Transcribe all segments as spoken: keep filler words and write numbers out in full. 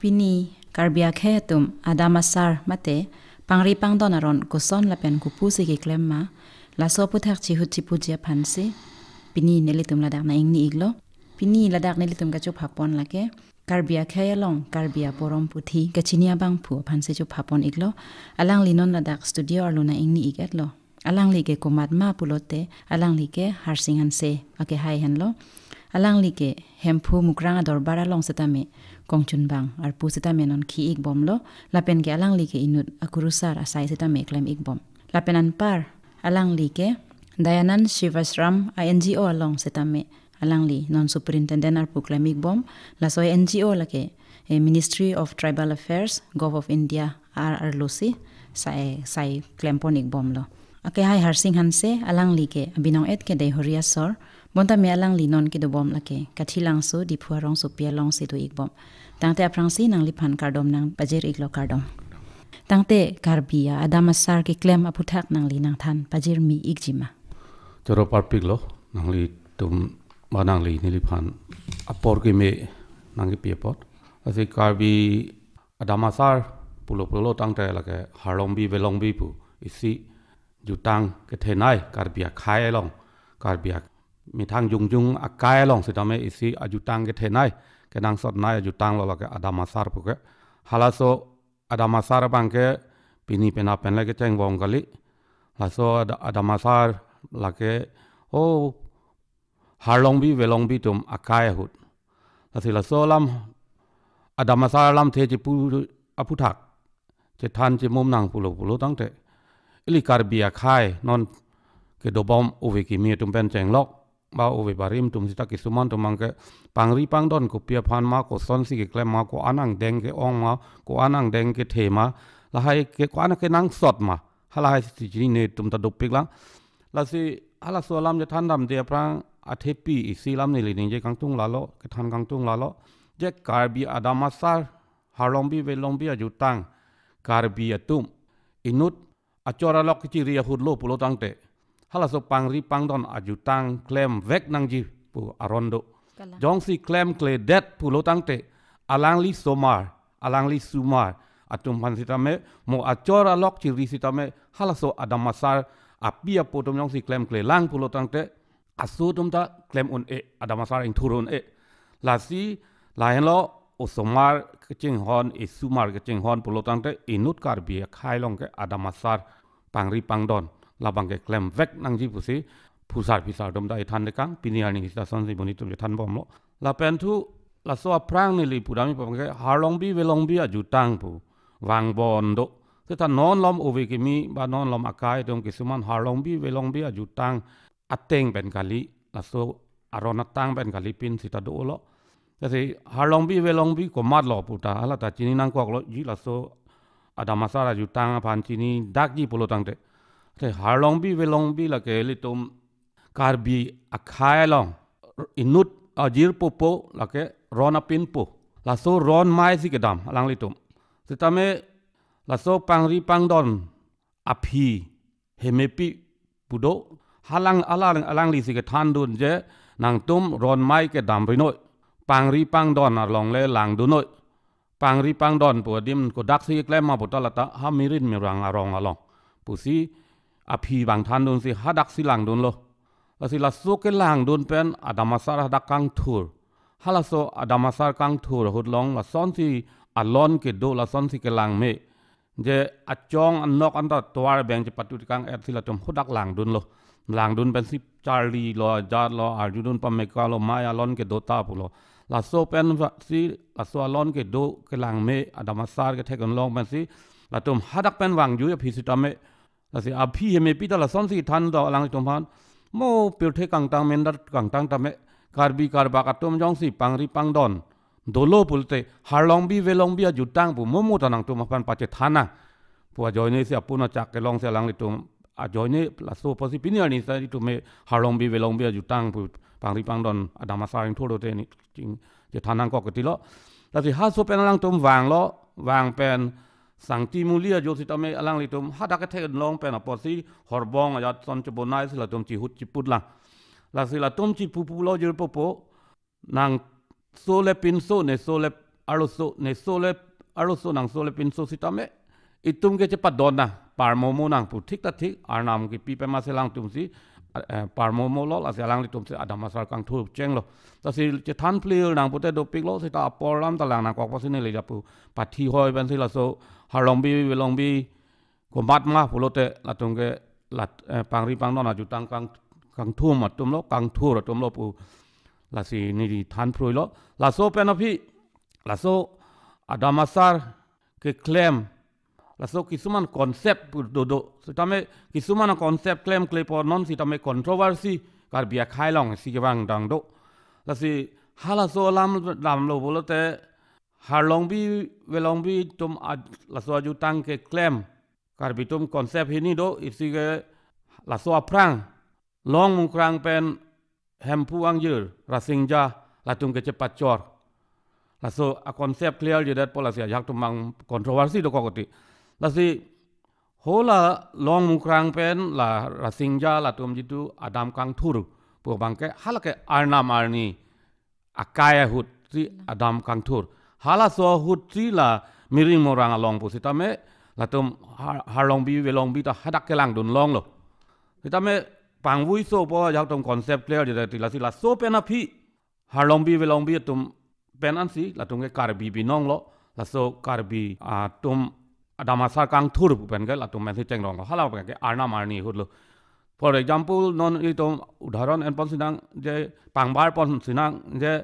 Pini Karbi akhei atum adam asar mate pangri pangdon aron koson lapen kopusi keklem ma, laso aphuthak chihut chipuji aphansi pini nelitum ladak nang-ingni iklo. Pini ladak nelitum kachophapon lake Karbi akhei along Karbi aporom puthi kachini abangphu aphansi chophapon iklo. Alangli non ladak studio arlo nang-ingni ik-etlo. Alangli ke komat ma pulote, alangli ke Harsing Hanse akehai henlo. Alangli ke Hemphu Mukrang adorbar along setame kongchunbang arpu setame non khi-ikbomlo. Lapen ke alangli ke inut akurusar asai setame klem-ikbom. Lapen anpar alangli ke Dayanand Shivashram a N G O along setame alangli non superintendent arpu klem-ikbom. Laso N G O lake, eh, Ministry of Tribal Affairs, Gov of India ar arlosi sai, sai klempon-ikbomlo. Akehai Harsing Hanse, alangli ke abinong-et ke Deihori asor, bonta me alangli non kedobom lake Kathilangso, Diphu arongsopi alongsi do-ikbom. Tangte aphrangsi nangliphan kardom nangpajir iklo, kardom. Tangte Karbi a-adam asar keklem aphuthak nangli nangthan pajirmi ikji ma? Choro parpiklo, nanglitum ba nangli neliphan apor keme nangkepi apot. Lasi Karbi adam asar pulo pulo tangte lake Harlongbi Velongbi pu isi jutang kethenei Karbi akhei along, Karbi ak-, methang jongjong akhei along setame isi ajutang kethenei, kenangsotnei ajutanglo lake adam asar puke. Halaso adam asar abangke pini penap pen le kechengvong kali. Laso ad-, adam asar lake, oh, Harlongbi Velongbi atum akhei ahut. Lasi laso alam adam asar alamthe chipu aphuthak chethan chimum nang pulo pulo tangte, ili Karbi akhei non kedobom ove kimi atum pen chenglok ba ove barim atum sita kisuman atum abangke pangri pangdon kopi aphan ma, kosonsi keklem ma, ko-an angdeng ke-ong ma, ko-an angdeng kethe ma, lahai ke ko-an kenangsot ma, halahai si chinine atum ta dopiklang. Lasi halaso alam chethan damde aphrang athepi isi alam neli ningje kangtung lalo, kethan kangtung lalo. Je Karbi adam asar, Harlongbi Velongbi ajutang, Karbi atum inut achor alok kechiri ahutlo pulo tangte, halaso pangri pangdon ajutang klemvek nangji pu aron do. Kalang. Jongsi klemkledet pulo tangte, alangli somar, alangli sumar atum aphan setame, mo achor alok chiri setame, halaso adam asar api apo atum jongsi klemklelang pulo tangte, aso atum ta klem un-e, adam asar ingthur un-e. Lasi lahenlo osomar kachinghon, esomar kachinghon pulo tangte inut Karbi akhei along ke adam asar pangri pangdon labang ke klemvek nangji pusi phusar phisar atum ta ethan dekang, pini arni sita sonsi boni atum ethanbomlo. Lapen thu laso aphrang neli pudamji abangke Harlongbi Velongbi ajutang pu vangbom do. Seta non malom ove kimi ba non malom akhei atum kisuman Harlongbi Velongbi ajutang ateng pen kali, laso aron atang pen kali pin sita dolo. Lasi Harlongbi Velongbi komatlo puta, hala ta chini nangkoklo ji, laso adam asar ajutang aphan chinidakji pulo tangte. Te Harlongbi Velongbi lake ilitum Karbi akhei along inut ajirpo po lake ron apinpo. Laso ron mei si kedam alanglitum. Setame laso pangri pangdon aphi hemepi pu do, halang alang, alanglisi kethandun je nangtum ron mei kedamrinoi, pangri pangdon along le langdunoi. Pangri pangdon pu adim kodaksi keklem ma puta lata ha mirin mirang arong along pusi aphi abang thandunsi hadaksi langdunlo. Lasi laso kelangdun pen adam asar hadak kangthur. Halaso adam asar kangthur ahut along lasonsi alon kedo, lasonsi kelang me. Je achong anok anta tovar abeng chepatu tekang-et si latum hadak langdunlo. Langdun pensi charlilo, ajatlo, arjudun pamekalo, mei alon kedo ta pulo. Laso pensi, laso alon kedo kelang me, adam asar kethek-un along pensi latum hadak pen vangjui aphi sitame. Lasi aphi hemepi ta lasonsi than do alanglitum aphan. Mo pirthe kangtang, mendat kangtang tame, Karbi Karbak atum jongsi pangri pangdon dolo pulote, Harlongbi Velongbi ajutang pu momo ta nangtum aphan pachethan nang pu ajoine si apun achak kelongsi alanglitum ajoine laso apotsi pini arni sita itum me Harlongbi Velongbi ajutang pu pangri pangdon adam asar ingthur dote ni ching chethan nangkok ketilo. Lasi halaso pen alangtum vanglo, vang pen Sangti Muli ajo sitame alanglitum hadak kethek-un along pen apotsi horbong ajat ason chebonai si latum chihut chiput lang. Lasi latum chipupulo jirpo po, nangso le pinso, neso le arloso neso le, arloso nangso le pinso sitame itum ke chepadon nang, parmomo nang pu thik ta thik, Arnam kipi pen masi alangtum si, eh, parmomo lo, lasi alanglitum si Adam Asar Kangthur chenglo. Lasi chethan plir nang pute dopiklo, sita apor alam ta lang nangkok pasi neli lapu pathi hoi pensi laso Harlongbi Velongbi komat ma pulote latum ke lat, eh, pangri pangnon ajutang kang, kangthum atum lo, kangthur atum lo pu lasi neli than phruilo. Laso pen aphi, laso Adam Asar keklem, laso kisuman concept pu dodo. Sitame kisuman concept klemklepo non sitame controversy Karbi akhei along si kevang dang do. Lasi halaso alam damlo pulote Harlongbi Velongbi atum aj-, laso ajutang keklem, Karbi atum concept hini do, isi ke laso aphrang Long Mukrang pen Hemphu Angjir, Rasingja, latum ke chepachor. Laso a concept clear jedet po lasi ajak tum mang controversy dokok oti. Lasi hala Long Mukrang pen la Rasingja latum jitu Adam Kangthur pu abangke hala ke Arnam arni akai ahut si Adam Kangthur. Halaso ahut si la Miring Morang along pusitame latum Har-, Harlongbi Velongbi ta hadak kelangdun longlo. Sitame pangvui so po ajak tum concept clear jedet ti lasi laso pen aphi Harlongbi Velongbi atum pen ansi latum ke Karbi binong lo, laso Karbi atum Adam Asar Kangthur pu pen ke latum pensi chengrong lo, hala pen ke Arnam arni ahut lo. For example, non itum udaharon en pon sinang je, pangbar pon sinang je,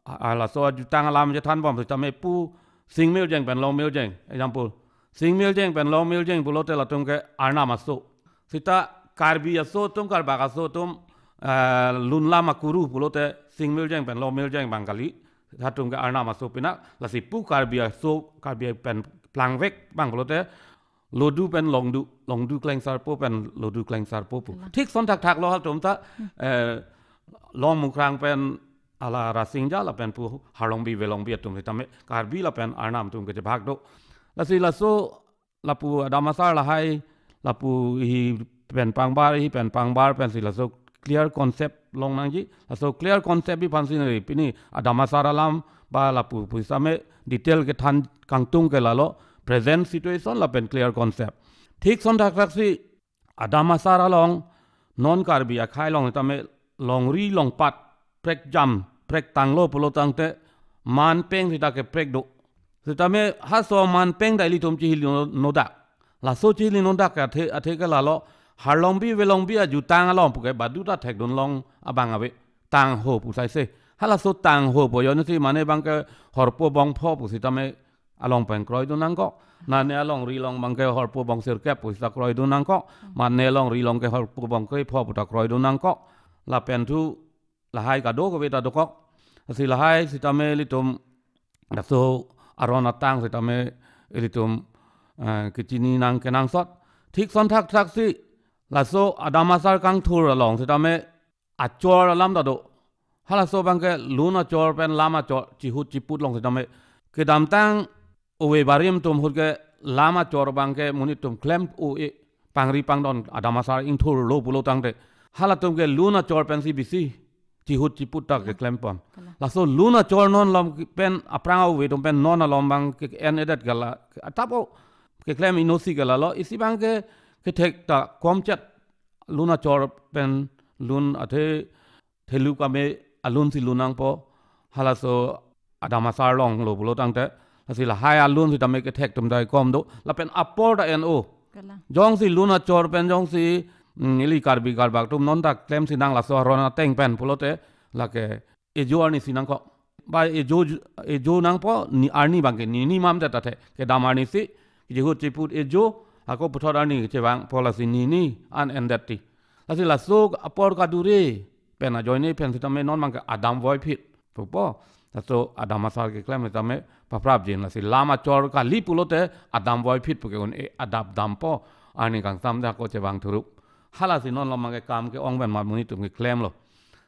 a, laso ajutang alam je than bom sitame pu Sing Miljeng pen Long Miljeng, example. Sing Miljeng pen Long Miljeng pulote latum ke Arnam aso. Sita Karbi aso atum, Karbak aso atum, eh, lun lam akuru pulote Sing Miljeng pen Long Miljeng abang kali. Latum ke Arnam aso pinak, lasi pu Karbi aso, Karbi pen plangvek abang pulote Lodu pen Longdu, Longdu Klengsarpo pen Lodu Klengsarpo pu. Kalang. Thik son thakthak lo halatum ta, Hmm. eh, Long Mukrang pen hala Rasingja lapen pu Harlongbi Velongbi atum sitame Karbi lapen Arnam atum kechebhak do. Lasi laso lapu Adam Asar lahai, lapu hi pen pangbar, hi pen pangbar pensi laso clear concept long nangji. Laso clear concept bi aphansi neri pini Adam Asar alam ba lapu pusitame detail kethan kangtung ke lalo present situation lapen clear concept. Thik son thakthak si Adam Asar along non Karbi akhei along tame longri longpat prekjam prektanglo pulo tangte manpeng sita keprek do. Sitame halaso manpeng ta ilitum chihili no-, nodak. Laso chihili nodak ke athe, athe ke lalo Harlongbi Velongbi ajutang along puke baduta thekdun long abang ave. Tangho pu saise. Halaso tangho pu ajoine si mane abangke horpo bongpho pusitame along pen kroidun nangkok. Nane alongri along abangke horpo bongsirkep pusita kroidun nangkok. Mane alongri along ke horpo bongkrepho puta kroidun nangkok. Lapen thu lahai kadokave ta dokok. Lasi lahai sitame ilitum laso aron atang sitame ilitum, eh, kechini nang kenangsot. Thik son thakthak si laso Adam Asar Kangthur along sitame achor alam ta do. Halaso abangke lun achor pen lam achor chihut chiput long sitame kedamtang ove barim atum ahut ke lam achor abangke monit atum klem o-e, pangri pangdon Adam Asar ingthurlo pulo tangte halatum ke lun achor pensi bisi chihut chiput ta keklem pon. Kalang. Laso lun achor non alom pen aphrang ove atum pen non alom abang ke-en edet ke la, atap o keklem inosi ke lalo, isi abangke kethek ta komchet lun achor pen lun athe thelu kame alun si lun nangpo, halaso Adam Asar longlo pulo tangte, lasi lahai alun sitame kethek atum ta kom do, lapen apor ta en o. Kalang. Jongsi lun achor pen jongsi, mm, ili Karbi Karbak atum non ta klem sinang laso aron ateng pen pulote, lake ejo arni si nangkok. Ba ejo, ejo nangpo, ni arni abangke nini mam det athe, kedam arni si, chihut chiput ejo, ako puthot arni chevangpo lasi nini an endet ti. Lasi laso apor kadure pen ajoine pen sitame non abangke Adam voiphit pupo. Laso Adam Asar keklem sitame paprapjin, lasi lam achor kali pulote Adam voiphit pu ke-un-e adap dampo, arni kangsam de ako chevang thuruk. Halasi non alom abangke kam ke-ong pen mat monit atum keklemlo.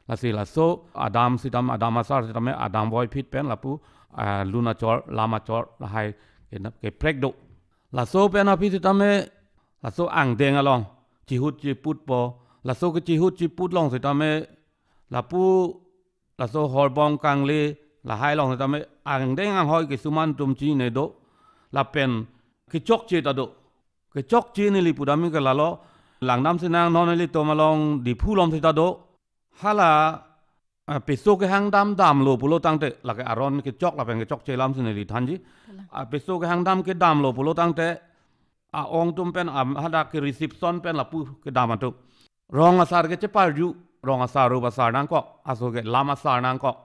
Lasi laso Adam sitam, Adam Asar sitame Adam voiphit pen lapu, ah, lun achor, lam achor lahai ke na, keprek do. Laso pen aphi sitame laso angdeng along chihut chiputpo. Laso kechihut chiput along sitame lapu laso horbong kangle Lahai along sitame angdeng anghoi kisuman atum chinine do. Lapen kechokche ta do. Kechokche neli pudam ke lalo, langdam sinang non nelitum along Diphu along sita do. Hala, ah, piso kehang dam damlo pulo tangte, lake aron kechok lapen kechokche alam si neli thanji. Kalang. Ah, piso kehang dam kedamlo pulo tangte, a-ong atum pen, am, hadak ke reception pen lapu kedam atum. Rong asar ke cheparju, rong asar rup asar nangkok, aso ke lam asar nangkok,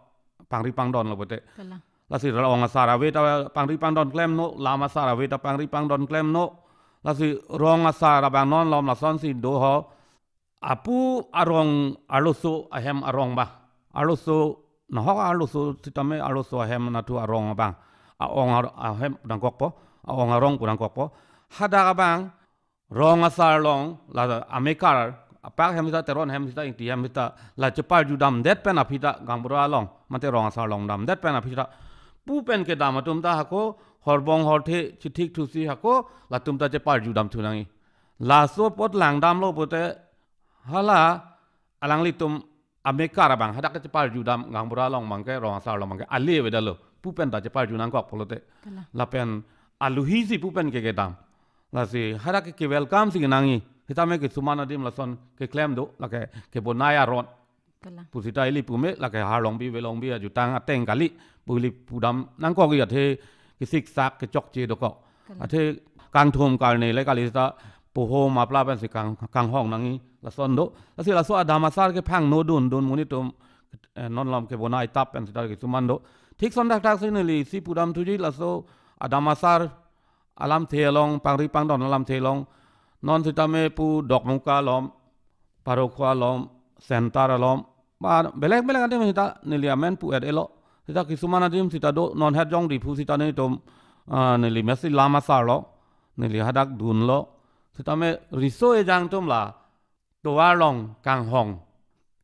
pangri pangdon lo pute. Kalang. Lasi rong asar ave ta pangri pangdon klemnon, lam asar ave ta pangri pangdon klemnon. Lasi rong asar abang non lom lasonsi do ho. Apu arong arloso ahem arong ba. Arloso nahok arloso sitame arloso ahem nathu arong abang. A-ong ar-, ahem nangkokpo, a-ong arong pu nangkokpo. Hadak abang rong asar along, la amekar, apak hem sita, Teron hem sita, Ingti hem sita, la cheparju damdet pen aphi ta, gaonbura along, mate rong asar along damdet pen aphi ta, pu pen kedam atum ta hako, horbong horthe, chithik thusi hako, latum ta cheparju dam thu nangji. Laso apot langdamlo pute, hala, alanglitum, amekar abang, hadak cheparju dam, gaonbura along abangke, rong asar along abangke, ale avedetlo, pu pen ta cheparju nangkok pulote. Kalang. Lapen, aluhi si pu pen ke kedam. Lasi hadak ke welcome si kenangji. Sitame kisuman adim lason keklem do, lake kebonai aron. Kalang. Pusita ili pume, lake Harlongbi, Velongbi, ajutang ateng kali, pu ili pudam nangkokji athe kesiksak kechokche dokok. Kalang. Athe kangthum karne le kali sita poho mapla pensi kang, kanghong nangji lason do. Lasi laso adam asar ke phangno dun dun monit atum, eh, non lom kebonai tap pen sita kisuman do. Thik son thakthak si neli si pudam thuji laso adam asar alamthe along, pangri pangdon alamthe along, non sitame pu Dokmoka along, Parokhowa along, Center along, ba belek belek adim sita neli amen pu-et-elo. Sita kisuman adim sita do, non het jong Diphu sita nelitum, ah, neli mesi lam asarlo, neli hadak dunlo. Sitame riso ejang atum la tovar along kanghong.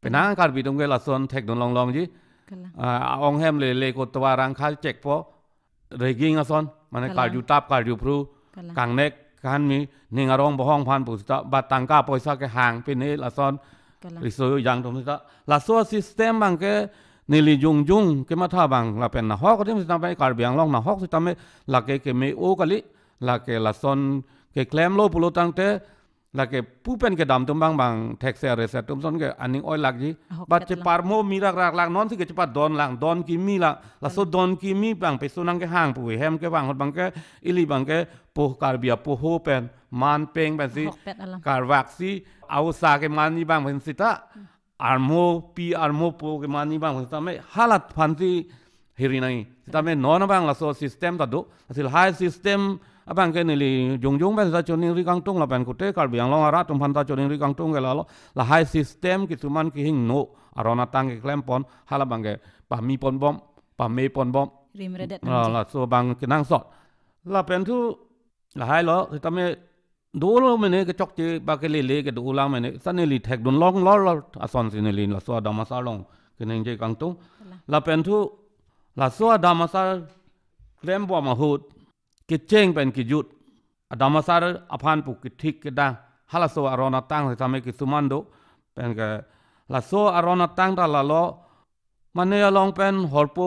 Penang Karbi atum ke lason thekdun longlongji. Kalang. Ah, a-ong hem lele ko tovar angkhal chekpo. Rigging ason, mane Kalang. Karju tap, karju phru, Kalang. Kangnek, kanmi, ning arong bohong aphan pusita, ba tangka poisa kehang pine lason, Kalang. Riso ejang atum sita. Laso system abangke neli jongjong kematha abang, lapen nahok adim sitame Karbi Anglong nahok sitame lake keme-o kali, lake lason keklemlo pulo tangte, lake pu pen kedam atum abang abang thekser reser atum ason ke aning oilakji. Ahok Bat tet lang. Cheparmo mirak rak lang non si ke chepadon lang, don kimi lang. Laso Kalang. Don kimi abang piso nangkehang pu hem kevang ahut abangke ili abangke poh Karbi apoho pen, man peng pensi, Ahok tet alam. Karvak si, ausa kemanji abang pen sita. Hmm. Armo pi armo po kemanji abang sitame hala aphansi hiri nangji. Sitame non abang laso system ta do. Lasi lahai system abangke neli jongjong pen sita choningri kangtung lapen kute Karbi Anglong arat atum aphan ta choningri kangtung ke lalo. Lahai system kisuman kehingno aron atang keklempon hala abangke pami ponbom, pame ponbom. Rimredet Ah, nangji. Laso abang kenangsot. Lapen thu lahai lo, sitame dolo mene kechokche ba kelele kedo lang mene. Sa neli thekdun longlor lor asonsi neli laso adam asar along keningje kangtung. Kalang. Lapen thu laso adam asar klembom ahut kecheng pen kejut. Adam asar aphan pu kethik kedang. Halaso aron atang sitame kisuman do. Pen ke laso aron atang ta lalo mane along pen horpo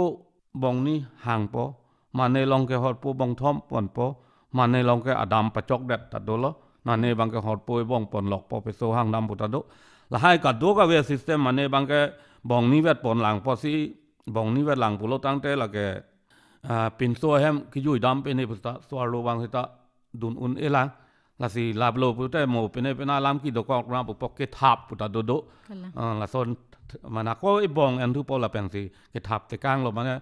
bongni hangpo, mane along ke horpo bongthom ponpo, mane along ke adam pachokdet ta dolo, mane abangke horpo ebong ponlokpo piso hangdam pu ta do. Lahai kadokave system mane abangke bongni vet ponlangpo si, bongni vet lang pulo tangte lake, ah, pinso ahem kejui dam pine pusita, so-arlo abang sita dun un-e lang. Lasi laplo pute mo pine pina alam kedokok ra pupo kethap pu ta dodo. Kalang. Ah, lason th-, mane ako ebong en thupo lapensi kethap tekanglo mane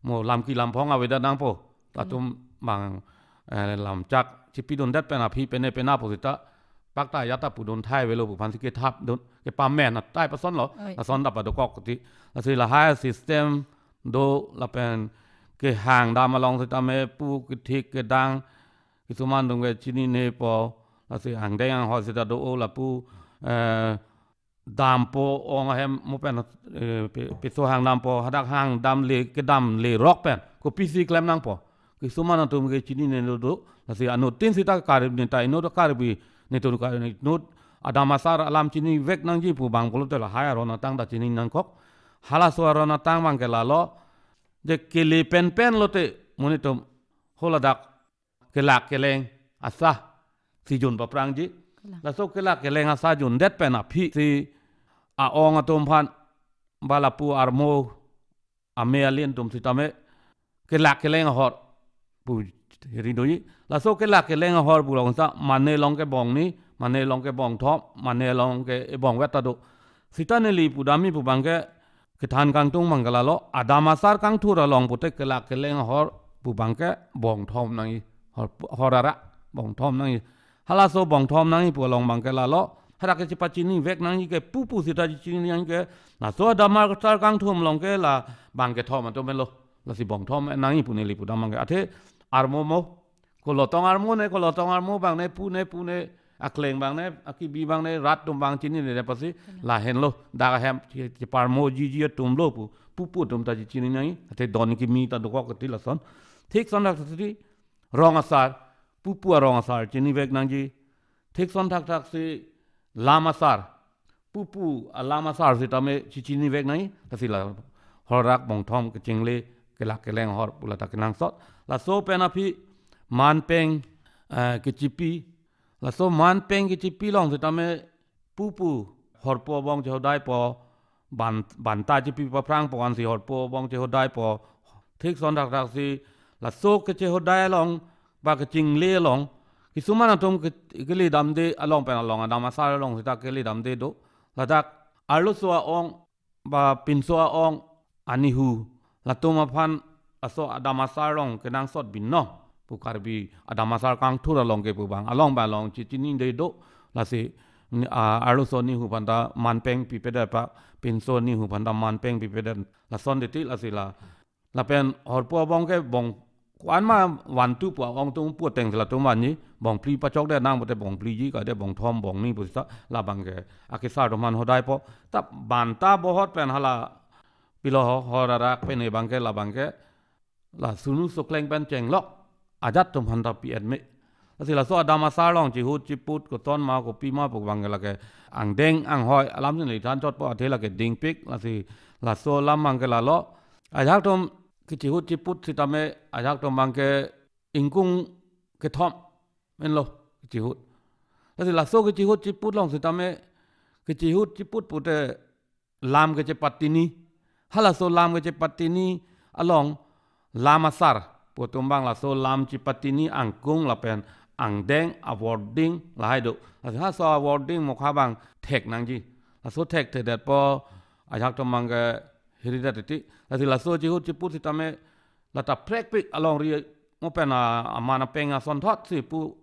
mo lam ki lam phong avedet nangpo. Kalang. Latum abang, eh, lamchak chipidundet pen aphi pine pina pusita pakta ya ta pudun thai avelo pu aphansi kethap dun kepamen atai pasonlo. Oi. Lason ta padokok ti. Lasi lahai system do lapen kehang dam along sitame pu kethik kedang kisuman atum ke chininepo, lasi angdeng anghoi sita do-o lapu, eh, dampo ong ahem mo pen, eh, pi-, piso hangdampo, hadak hangdam le kedam lerok pen kopisi klem nangpo. Kisuman atum ke chinine dodo, lasi anuttin sita Karbi neta inut Karbi netum Karbi inut adam asar alam chinivek nangji pu abang pulote lahai aron atang ta chini nangkok. Halaso aron atang abangke lalo, Je kele penpen lote monit atum holadak kelak keleng asa si jun paprangji. Kalang. Laso kelak keleng asa jundet pen aphi si a-ong atum aphan ba lapu armo ame alin atum sitame kelak keleng ahor pu hiri doji. Laso kelak keleng ahor pu along sa mane along ke bong ni, mane along ke bong thom, mane along ke ebong vet ta do. Sita neli pudamji pu abang ke kethan kangtung abang ke lalo, adam asar kangthur along pute kelak keleng ahor pu abang ke bong thom nangji, hor, hor ara bong thom nangji. Halaso bong thom nangji pu along abang ke lalo, hadak kechepachini vek nangji ke pupu sita chechini nangji ke, laso adam asar kangthur along ke la bang kethom atum lo, lasi bong thom nangji pu neli pudam abang ke. Athe armo mo, kolotong armo ne, kolotong armo abang ne, pu ne, pu ne, akleng abang ne, akibi abang ne, rat atum abang chinine apotsi, lahenlo, dak ahem che-, cheparmoji ji atum lo pu, pupu atum ta chechini nangji, athe don kimi ta dokok keti lason. Thik son dak siti, rong asar, pupu arong asar chini vek nangji. Thik son thakthak si lam asar, pupu alam asar sitame chechini vek nangji. Lasi la hor ara bong thom kechingle kelak keleng ahor pu lata kenangsot. Laso pen aphi manpeng, eh, kechipi. Laso manpeng kechipi along sitame pupu horpo abong chehodaipo, ban, banta chepi paphrangpo ansi horpo abong chehodaipo. Thik son thakthak si laso kechehodai along ba kechingle along, kisuman atum ke, kele damde along pen along, adam asar along sita kele damde do. Ladak arloso a-ong ba pinso a-ong anihu, latum aphan laso adam asar along kenangsot binong pu Karbi adam asar kangthur along ke pu abang, along ba along chechini de do. Lasi ni, a, arloso anihu aphanta manpeng pipedet pa, pinso anihu aphanta manpeng pipedet, lason titi. Lasi la, lapen horpo abong ke bong ko-an ma vantu pu a-ong atum pu ateng si latum vanji, bong phli pachokdet nang pute bong phli ji, kade bong thom bong ni pu sita labang ke akesar atum aphan hodaipo. Ta banta bohot pen hala pilo ho, hor ara pen abang ke, labang ke la sunu sokleng pen chenglok ajat atum aphanta pi-et me. Lasi laso adam asar along chihut chiput koton ma kopi ma pu abang ke lake angdeng anghoi alam si neli than chotpo, athe lake dingpik. Lasi laso alam abang ke lalo, ajahak atum kechihut chiput sitame ajahak atum abang ke ingkung kethom enlo kechihut. Lasi laso kechihut chiput along sitame, kechihut chiput pute lam kechepatini. Halaso lam kechepatini along lam asar pu atum abang laso lam chepatini, angkung lapen angdeng, avording lahai do. Lasi halaso avording mokha abang thek nangji. Laso thek thekdetpo ajahak atum abang ke hiridet titi. Lasi laso chihut chiput sitame lata phrekpik alongri mo pen a, aman apeng asonthot si pu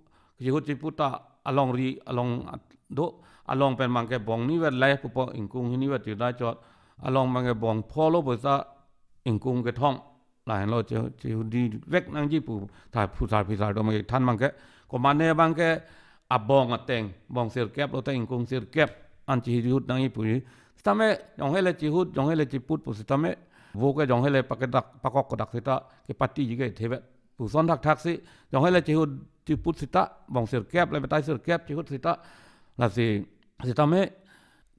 chihut chiput ta alongri along do, along pen abang ke bong ni vet le pupo, ingkung hini vet chedai chot, along abang ke bong pholo pusa ingkung kethom. Lahenlo che, chihut di vek nangji pu ta phusar phisar atum abang ke than abang ke. Komane abang ke abong ateng, bong sirkep lote ingkung sirkep an chihut nangji pu. Sitame jong hele chihut, jong hele chiput pu sitame, vo ke jong hele pakedak pakok kodak sita kepatiji ke thevet. Puson thakthak si jong hele chihut chiput sita, bong sirkep le betai sirkep chihut sita. Lasi sitame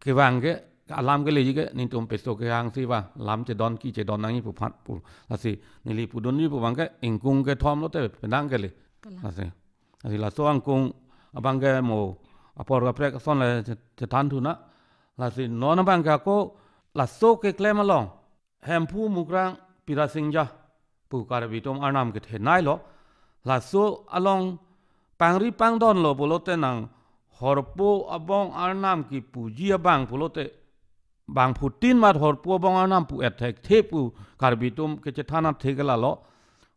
kevang ke alam keleji ke nelitum peso kehang si vang, lam chedon ki chedon nangji pu aphan pu. Lasi neli pudunji pu abang ke ingkung kethom lote penang kele. Kalang. Lasi, lasi laso angkung abang ke mo apor kaprek ason le che-, chethan thu na. Lasi non abang ke ako laso keklem along Hemphu Mukrang Pirasingja pu Karbi atum arnam kethenei lo. Laso along pangri pangdon lo pulote nang horpo abong arnam kepuji abang pulote bangphutin mat horpo abong arnam pu-et thekthe pu Karbi atum kechethan athe ke lalo.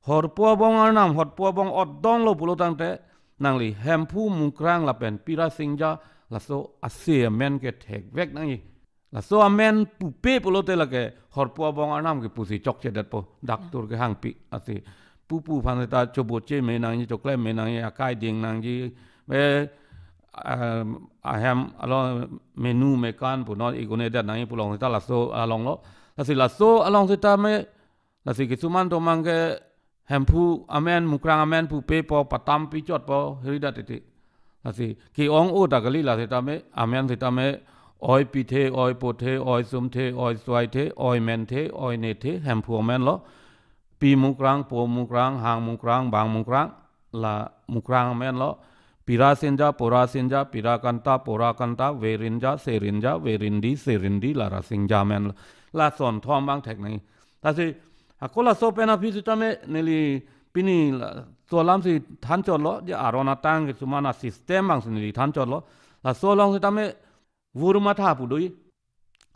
Horpo abong arnam, horpo abong odong lo pulo tangte nangli Hemphu Mukrang lapen Pirasingja laso ase amen ke thekvek nangji. Laso amen pupe pulote lake horpo abong arnam kepusi chokchedetpo, dak tur kehangpi ase. Pupu aphan sita choboche me nangji, choklem me nangji, akai ding nangji, me, ah, ahem alo menu mekan punon igune dat nangji pu along sita laso along lo. Lasi laso along sitame, lasi kisuman atum abang ke Hemphu amen, Mukrang amen pupepo, patam pichotpo, hiridet titi. Lasi ke-ong-o ta kali la sitame, amen sitame, oi pithe, oi pothe, oi sumthe, oi suaithe, oi menthe, oi nethe, Hemphu amen lo. Pi Mukrang, Po Mukrang, Hang Mukrang, Bang Mukrang, la Mukrang amen lo. Pira Sinja, Pora Sinja, Pira Kanta, Pora Kanta, Verinja, Serinja, Verindi, Serindi, la Rasinja amen lo. Lason thom abang thek nangji. Lasi, ako laso pen aphi sitame neli pini laso alam si than chot lo, je aron atang ke suman a system abang si neli than chot lo. Laso along sitame vur matha pu doji.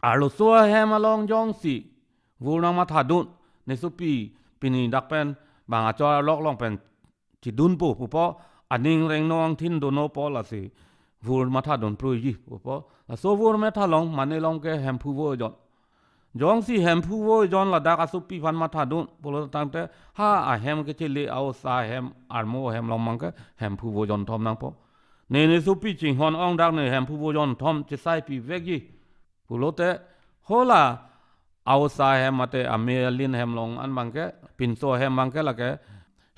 Arloso ahem along jongsi vur nang mathadun, ne sopi pini dak pen bang achor alok along pen chidunpo pupo, aning rengno angthin donopo lasi vur mathadun pruji pupo. Laso vur matha along mane along ke Hemphu vo ejon. Jongsi Hemphu vo ejon ladak asopi aphan mathadun pulo tangte, ha ahem kechele, a-osa ahem, armo ahem along abang ke Hemphu vo ejon thom nangpo. Ne ne sopi chinghon ong dak ne Hemphu vo ejon thom chesai pivekji pulote, hala a-osa ahem mate ame alin ahem along an abang ke, pinso ahem abang ke lake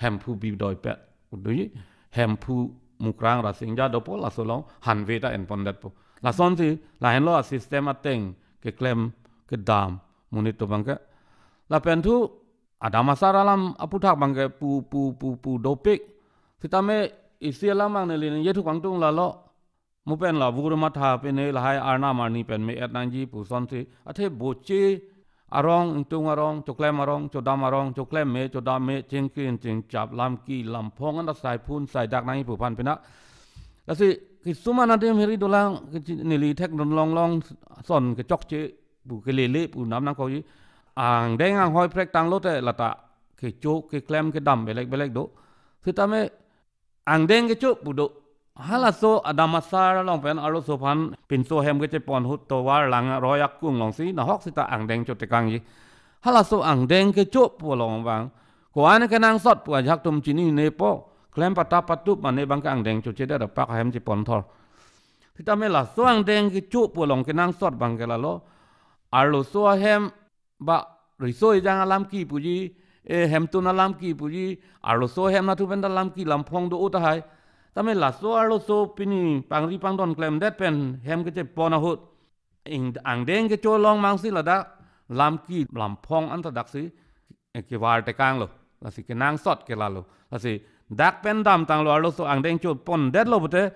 Hemphu bidoi pet. Pu doji, Hemphu Mukrang Rasinja dopo, laso along hanve ta enpon detpo. Lasonsi, lahenlo a system ateng keklem kedam monit atum abang ke. Lapen thu, adam asar alam aputhak abang ke pu, pu, pu, pu dopik. Sitame isi alam abang neli ningje thuk pangtung lalo. Mo pen la vur matha pen ne lahai arnam arni pen me-et nangji pusonsi. Athe Boche arong, Ingtung arong, Choklem arong, Chodam arong, Choklem me, Chodam me, chingkrin, chingchap, lamki, lamphong anta sai phun, sai dak nangji pu aphan pina. Lasi, kisuman adim heri dolang, kichi-, neli thekdun longlong son kechokche pu kelele pu nam nangkokji. Angdeng anghoi prek tanglo te lata kecho keklem kedam belek belek do. Sitame angdeng kecho pu do. Halaso adam asar along pen arloso aphan pinso ahem kechepon ahut tovar langroi akung alongsi nahok sita angdeng cho tekangji. Halaso angdeng kecho pu along abang ko-an kenangsot pu ajahak atum chininepo. Klem patap patup mane abang ke angdeng chochedet apak ahem chepon thor. Sitame laso angdeng kecho pu along kenangsot abang ke lalo. Arloso ahem ba riso ejang alamki puji, e hemtun alamki puji, arloso ahem nathu pen ta lamki lamphong do-o tahai. Tame laso arloso pini pangri pangdon klemdet pen hem kechepon ahut, ing-, angdeng kecho along abangsi ladak lamki lamphong anta daksi, eh, kevar tekanglo. Lasi kenangsot ke lalo. Lasi dak pen damtanglo, arloso angdeng chopondetlo pute,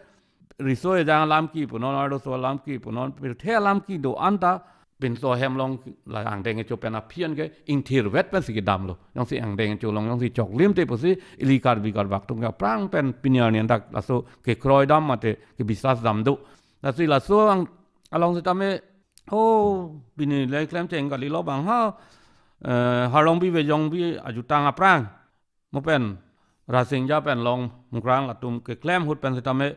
riso ejang alamki punon, arloso alamki punon, pirthe alamki do-an ta pinso ahem along la angdeng kecho pen aphi an ke ingthirvet pensi kedamlo. Jongsi angdeng kecho along jongsi choklim te pusi ili Karbi Karbak atum ke aphrang pen pini arni andak laso kekroi dam mate kebisas dam do. Lasi laso ang-, along sitame, oh, pini le klemcheng kalilo abang ha, eh, Harlongbi Vejongbi ajutang aphrang. Mo pen Rasinja pen Long Mukrang latum keklem ahut pen sitame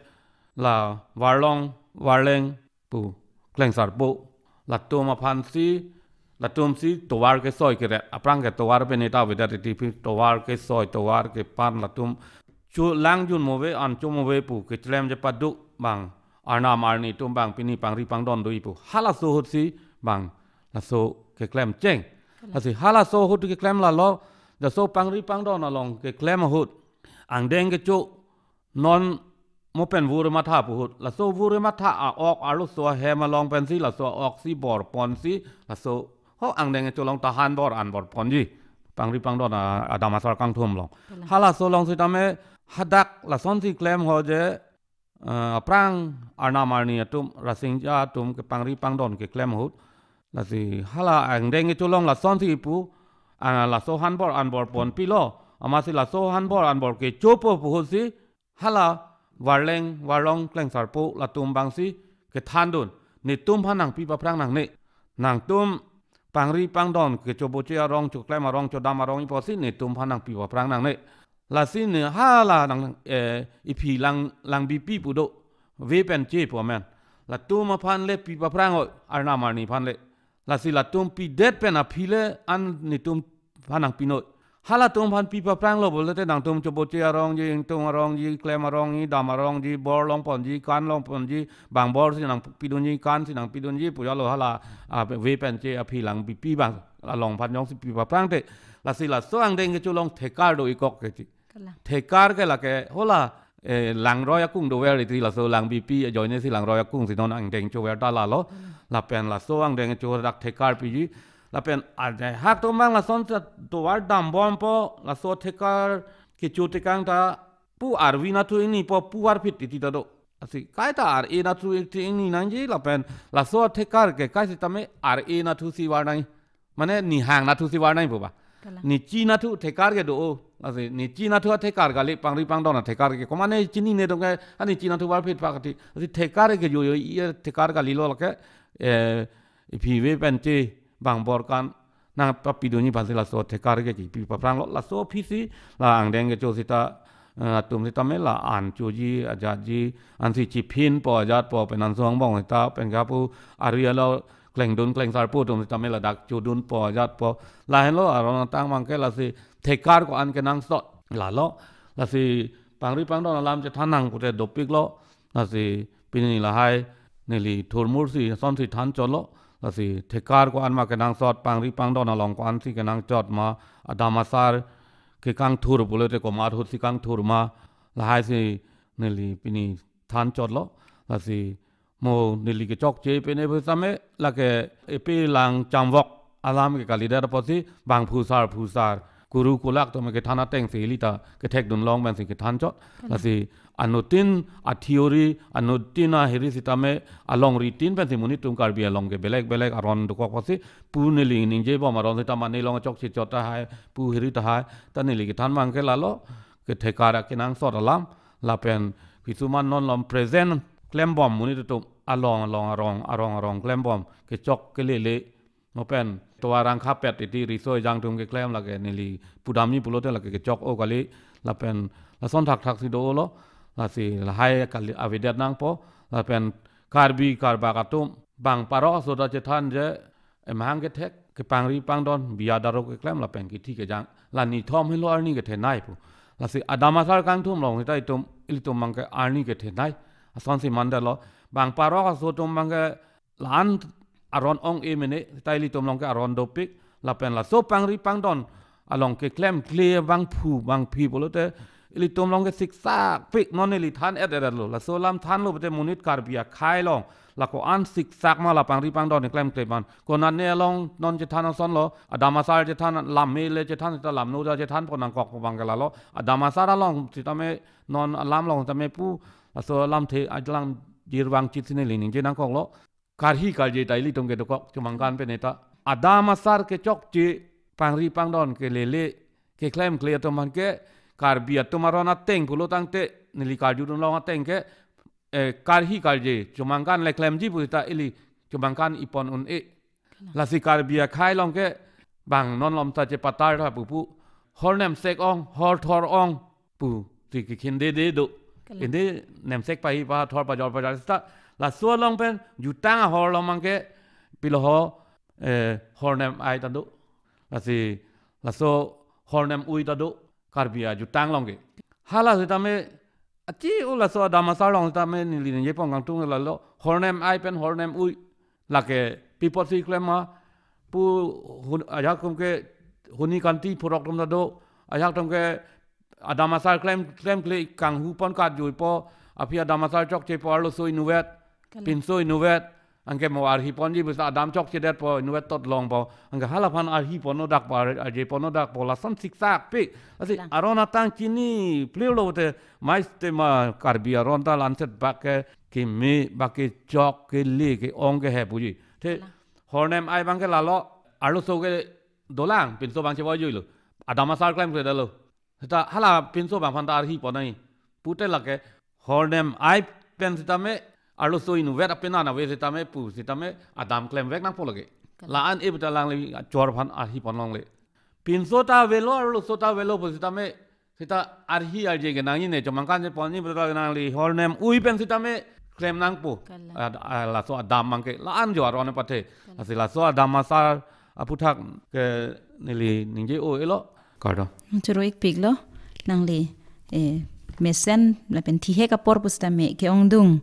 la Varlong, Varleng pu Klengsarpo latum aphansi, latumsi tovar kesoi keret. Aphrang ke tovar pen eta vedet iti pi tovar kesoi, tovar kepan latum chu lang jun move, an cho move pu keklemji padu abang arnam arni atum abang pini pangri pangdon doji pu. Halaso ahutsi abang laso keklemcheng. Kalang. Lasi halaso ahut keklem lalo, laso pangri pangdon along keklem ahut angdeng kecho non mo pen vur matha pu ahut. Laso vur matha a-ok arloso ahem along pensi laso a-oksi bor ponsi laso ho angdeng kecho along ta han bor an bor ponji. Pangri pangdon a-, adam asar kangthum along. Kalang. Halaso along sitame hadak lasonsi klem ho je, eh, aphrang arnam arni atum, Rasinja atum kepangri pangdon keklem ahut. Lasi hala angdeng kecho along lasonsi pu, ah, laso han bor an bor ponpilo. Amatsi laso han bor an bor kechopo pu ahutsi hala Varleng, Varlong, Klengsarpo latum abangsi kethandun. Netum aphan nangpi paphrang nangne. Nangtum pangri pangdon kecho Boche arong, Choklem arong, Chodam arong iposi netum aphan nangpi paphrang nangne. Lasi ne hala nang, eh, iphi lang, lang bipi pu do. Ve pen che pu amen. Latum aphan le pi paphrang oi, arnam arni aphan le. Lasi latum pidet pen aphi le an netum aphan nangpi noi. Halatum aphan pi paphranglo pulote nangtum cho Boche arongji, Ingtung arongji, Klem arongji, Dam arongji, bor long ponji, kan long ponji, bang bor si nangpidunji, kan si nangpidunji, pujalo hala, ah, ve pen che aphi lang bipi abang, along aphan jongsi pi paphrang te. Lasi laso angdeng kecho along thekar do-ikok ke chi. Kalang. Thekar ke lake hola, eh, langroi akung dover iti laso lang bipi ajoine si langroi akung si non angdeng chover ta lalo. Hmm. Lapen laso angdeng cho dak thekar piji. Lapen ajahak atum abang lason ta tovar dambompo, laso thekar kecho tekang ta pu arvi nathu ingnipo pu varphit titi ta do. Lasi kaita ar-e nathu ingni nangji lapen laso thekar ke kai sitame ar-e nathusi var nang. Mane nihang nathusi var nangpo ba. Kalang. Nichi nathu thekar ke do. Lasi nichi nathu athekar kali, pangri pangdon athekar ke. Komane chinine atum ke, ani nichi nathu varphit pakati. Lasi thekar ke jojo, iya thekar kalilo lake, eh, iphi ve pen che bang bor kan nangpapidunji aphansi laso thekar ke chipi paphranglo, laso aphisi la angdeng kecho sita, eh, atum sitame la an choji ajatji, ansi chiphinpo ajatpo, pen anso angbong sita pen kapu arvi alo klengdun klengsarpo atum sitame ladak chodunpo ajatpo. Lahenlo aron atang abang ke lasi thekar ko-an kenangsot lalo. Lasi pangri pangdon alam chethan nang pute dopiklo. Lasi pini lahai neli thurmursi asonsi thanchotlo. Lasi thekar ko-an ma kenangsot, pangri pangdon along ko-ansi kenangchot ma, adam asar kekangthur pulote komat ahutsi kangthur ma, lahaisi neli pini thanchotlo. Lasi mo neli kechokche pene pusitame lake epi lang chamvok alam ke kalidet apotsi bang phusar phusar kuru kulak atum kethan atengsi ili ta kethekdun long pensi kethanchot. Lasi anuttin a-theory, anuttin ahiri sitame alongri tin pensi monit atum Karbi along ke belek belek aron dokok apotsi pu neli ningjebom aron sitame ne long chokche chot tahai, pu hiri tahai, ta neli kethan abang ke lalo, ke thekar kenangsot alam, lapen kisuman non lom present klembom monit atum along along arong arong arong klembom, kechok kelele, mo pen tovar angkhapet titi riso ejang atum keklem lake neli pudamji pulote lake kechok-o kali, lapen lason thakthak si dolo. Lasi lahai kali avedet nangpo, lapen Karbi Karbak atum bang parok aso ta chethan je, emahang kethek, kepangri pangdon, biya daro keklem lapen kithi kejang, la nithom helo arni kethenei pu. Lasi adam asar kangthum along sita itum, ilitum abang ke arni kethenei asonsi mandetlo. Bang parok aso atum abang ke la-an aron ong-e mene, sita ilitum along ke aron dopik, lapen laso pangri pangdon along keklemkle bangphu bangphi pulote ilitum along ke siksakpik, non ili than-et-et lo. Laso alam thanlo pute monit Karbi akhei along la ko-an siksak ma la pangri pangdon keklemkle abang. Konane along non chethan asonlo, adam asar chethan, lam mele chethan, sita lam noja chethanpo nangkokpo abang ke lalo. Adam asar along sitame non alam along sitame pu, laso alamthe ajlang jirvang chit si neli ningje nangkoklo. Karhi karje ta ilitum kedokok chomangkan pene ta. Adam asar kechokche, pangri pangdon kelele, keklemkle atum abang ke Karbi atum aron ateng pulo tangte, neli karjudun long ateng ke, eh, karhi karje chomangkan le klemji pusita ili chomangkan ipon un-e. Lasi Karbi akhei along ke bang non lom ta chepatar tha pupu, hor nemsek ong, hor thor ong pusi kekhindede do. Kalang. Inde nemsek pahi pathor pajor pajar sita, laso along pen jutang ahor along abang ke pilo ho, eh, hor nem-ai ta do. Lasi laso hor nem-ui ta do Karbi ajutang along ke. Hala sitame achi-u laso adam asar along sitame neli ningjepon kangtung lalo, hor nem-ai pen hor nem-ui lake pi apotsi klem ma pu, hun, ajahak atum ke huni kanti phurok atum ta do, ajahak atum ke adam asar klem, klemkle kanghu pon katjuipo, aphi adam asar chokchepo, arloso inutvet, kalang, pinso inutvet, anke mo arhi ponji pusi adam chokchedetpo, inutvet tot longpo, anke hala aphan arhi ponno dakpo, ar-, arje ponno dakpo, lason siksakpik. Lasi, kalang, aron atang chini plirlo te, mai sitame Karbi aron ta la-anset bak ke keme, bak kechok, kele, ke-ong, kehe puji. Te, kalang, hor nem-ai abang ke lalo, arloso ke dolang, pinso abang chevoijuilo, adam asar klemkledetlo. Sita hala pinso abang aphan ta arhi ponnoi pute lake hor nem-ai pen sitame, arloso inutvet apenan ave sitame pu sitame adam klemvek nangpo lake. Kalang. La-an e puta alangli chor aphan arhi pon longle. Pinso ta avelo, arloso ta avelo pu sitame, sita arhi arje kenangji ne, chomangkan cheponji puta nangli hor nem-ui pen sitame klem nangpo. Kalang. Ad-, a, laso adam abang ke la-an jo aron pathe. Kalang. Lasi laso adam asar aphuthak ke neli ningje-o-elo. Kardom. Choro-ikpiklo, nangli, eh, mesen lapen thihek apor pusitame ke-ongdung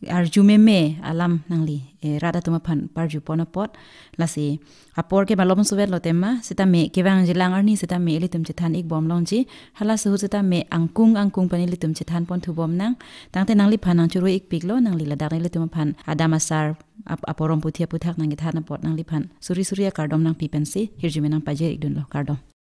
arju meme alam nangli, eh, rat atum aphan parju pon apot. Lasi apor ke malom suvet lo tema, sitame kevangji lang arni sitame ilitum chethan ik bom longji. Hala suhu sitame angkung angkung pen ilitum chethan pon thu bom nang. Tangte nangliphan nangchuru ikpik lo, nangli ladak ilitum aphan adam asar ap-, aporom puthi aputhak nangkethan apot nangliphan suri suri akardom nangpi pensi hirjume nangpajir ikdun lo, kardom.